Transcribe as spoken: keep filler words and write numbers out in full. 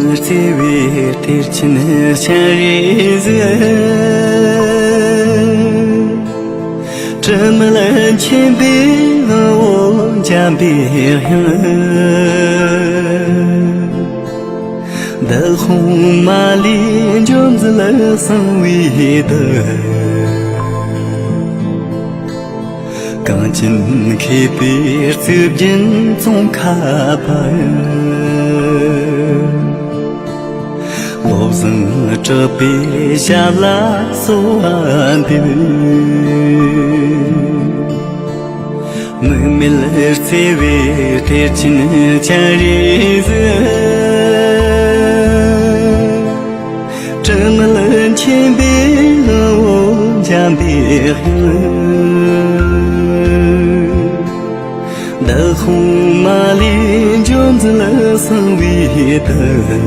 བརྩེ་བའི་གཏེར་ཆེན་སྤྱན་རས་གཟིགས། དྲི་མེད་མཁྱེན་པའི་ངག་འོད་འཇམ་པའི་དབྱངས། བདག་དབང་མ་ལུས་འཇོམས་མཛད་གསང་བའི་བདག། གངས་ཅན་མཁས་པའི་གཙུག་རྒྱན་ཙོང་ཁ་པ། བློ་བཟང་གྲགས་པའི་ཞབས་ལ་གསོལ་བ་འདེབས། དམིགས་མེད་བརྩེ་བའི་གཏེར་ཆེན་སྤྱན་རས་གཟིགས། དྲི་མེད་མཁྱེན་པའི་ངག་འོད་འཇམ་པའི་དབྱངས། བདག་དབང་མ་ལུས་འཇོམས་མཛད་གསང་བའི་བདག།